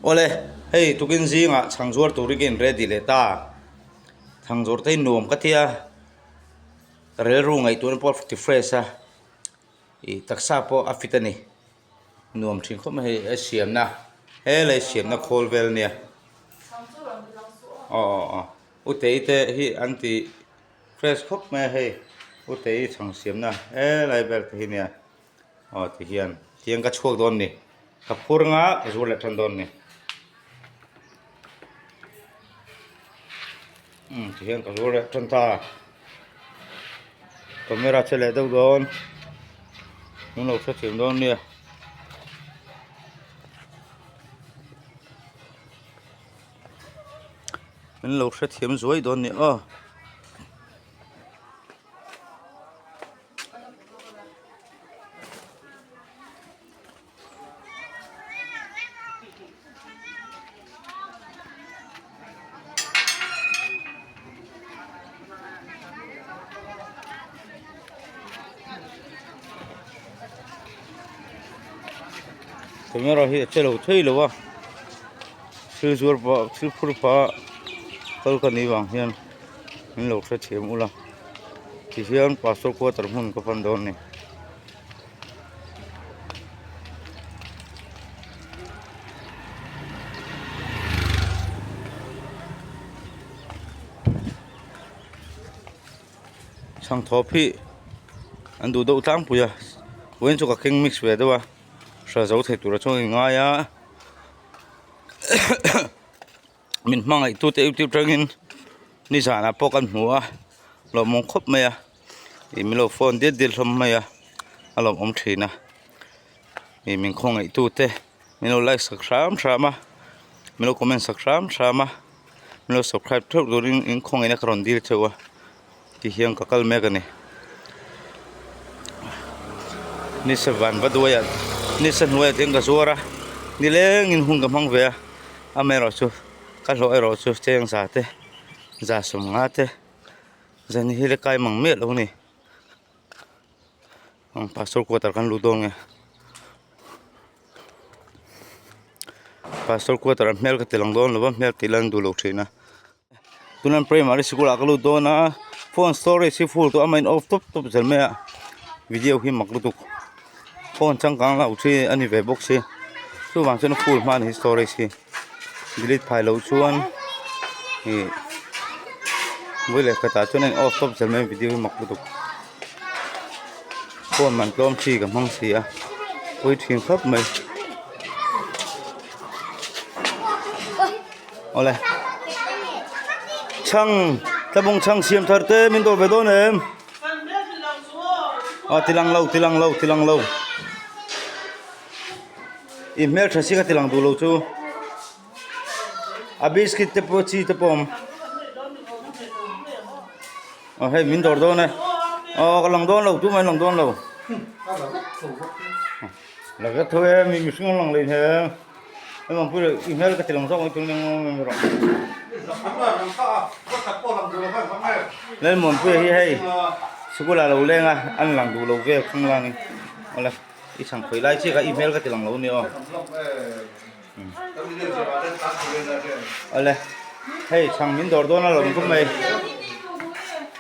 Awle, hei tukin zingah chhang zuar turin ka in ready leh ta. Chhang zuar te hi nuam ka tia, ka rilru ngaihtuahna pawh a ti fresh a, ih taksa pawh a fit a ni. Nuam thin khawp mai hei a siamna he lei siamna khawl vel a nia. Aw aw aw utei te hi an ti fresh khawp mai a hei utei chhang siamna helai vel te hi nia. Aw ti hian tiang ka chhuak dawn ni ka phur anga ka zur leh tan dawn ni umm ti hian ka zur leh tan ta camera che leh deuh dawn min lo hrethiam dawn nia. Min lo hrethiam zuai dawn ni aw. Camera hi a che lo thei lo a thil zuar pah thil phur pah kal ka nih vang hian min lo hrethiam ula. Tihian pastor quarter hmun ka pan dawn a ni. Chhangthawp hi an duh deuh tlangpui a vawiin chu ka keng mix ve deuh a hra zo thei tura chuan ka ngai a min hmangaih tute youtube atangin nizanah pawh kan hmu a lawmawm khawp mai a ih min lo phone diat diat hlawm mai a a lawmawm thin a ih min khawngaih tute min lo like sak hram hram a min lo comment sak hram hram a min lo subscribe theuh turin in khawngaihna ka rawn dil theuh a ti hian ka kal mek a ni nisa van va duai ah nisa hnuai ah te hian ka zuar a nilengin hun ka hmang ve a amaherawhchu ka hlawh erawh chu cheng za te za sawmnga te zan hi la kai mang miah lo a ni pastor quarter kan luh dawn nge pastor quarter ah hmel ka ti lang dawn lo va hmel tih lan duh lo thin a. Tunan primary sikul ah ka lut dawn a phone storage hi full tawh a main off tawp tawp zel mai a video hi mak lutuk phone changkang lo chi a ni ve bawk si chuvang chuan full hma a ni storage hi delete phai loh chuan ih vawi leh khatah chuan a in off tawp zel mai a video hi mak lutuk phone man tlawm chi ka hmang si a pawi thin khawp mai. Awle chhang tlabung chhang siam thar te min dawr ve dawn em aw ti lang lo ti lang lo ti lang lo i hmel tha si ka ti lang duh lo chu a biscuit te pawh chi te pawh a awm aw hei min dawr dawn e aw ka lang dawn lo tumah an lang dawn lo la vek tho e mi mihring an lang leh hmel. Hei mang pui i hmel ka ti lang zawk mai tun eng rawh. Lalmuanpuia hi hei sikul ah lo leng a an lang duh lo vel khang lang in awle i chhang khawi lai chiah kha i hmel ka ti lang lo a ni aw. Awle hei chhang min dawr dawn a lawm khawp mai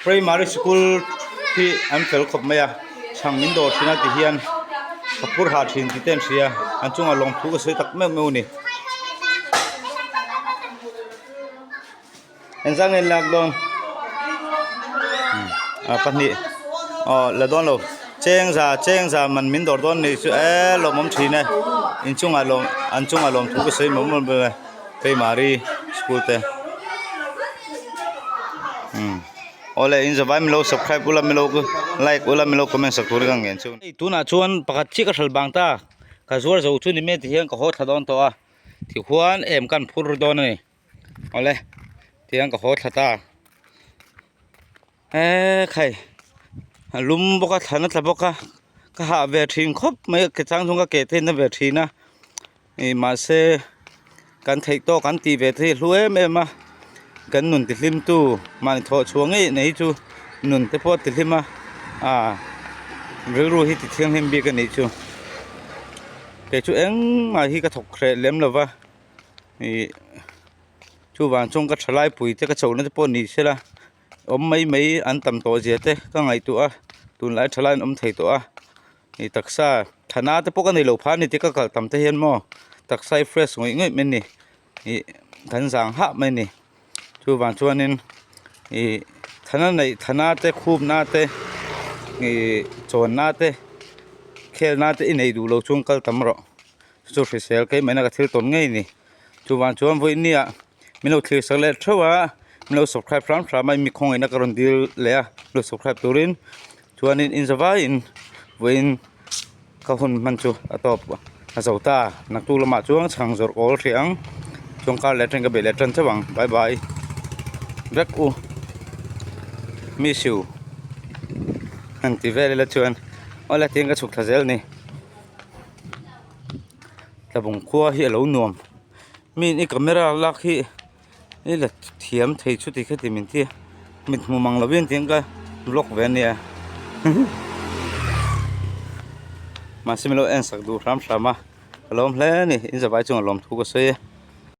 primary sikul hi an fel khawp mai a. Chhang min dawr thin a ti hian ka phur hah thin tih te an hria an chungah lawngthu ka sawi tak meuh meuh a ni. Engzah nge lak dawn a pahnih aw la dawn lo cheng za cheng za man min dawr dawn ni chu e lawmawm thin e inchungah lawm an chungah lawmthu ka sawi mawlh mawlh ber e Keimahri school te umm. Awle in zavai milo subscribe ula milo like ula milo comment sak tur ka ngen chu. Hei tunah chuan pakhat chiah ka hral bang ta ka zuar zo chu ni mai ti hian ka haw thla dawn tawh a tikhuan em kan phur dawn a ni awle tihian ka haw thla ta e khai a lum bawk a thlan a tla bawk a ka hah ve thin khawp mai a ke chang chung ka ke theihna ve thin a. Ih mahse kan theih tawk kan tih ve te hi a hlu em em a kan nun ti hlim tu mahni thawh chhuah ngei nei hi chu nun te pawh a ti hlim a ah rilru hi ti thianghlim bik a nih chu kei chu engmah hi ka thawk hreh lem lo va. Ih chuvang chuan ka thalai pui te ka chhohna te pawh ni sela awm mai mai an tam tawh zia te ka ngaihtuah a tunlai thalai an awm thei tawh a ih taksa thana te pawh ka neilo phah a ni tih ka kal tam te hian maw taksa hi fresh ngawih ngawih mai a ni ih kan zang hah mai a ni chuvang chuanin ih thana neih thana te khupna te ih chawnna te khelna te i nei duh lo chuan kal tam rawh. Chu hrisel keimahna ka thil tawn ngei ni. Chuvang chuan vawinia min lo thlir sak leh theuh a, min lo subscribe hram hram a, mi khawngaihna ka rawn dil leh a, lo subscribe turin chuanin in zavaiin vawiin ka hun hman chu a tawp a zo ta. Naktuk lamah chuan chhang zawrh kawl hrih ang, chuan kar leh atangin ka beih leh tan chauh ang. Bye bye vek u. Miss you. Han ti vel ila chuan awle tiin ka chhuk thla zel a ni. Tlabung khua hi a lo nuam mi i camera lak hi i la thiam thei chuti khati min ti a mit hmu mang lo in tiang ka vlog ve ania mahse min lo en sak duh hram hram a ka lawm hle a ni in zavai chungah lawmthu ka sawi a.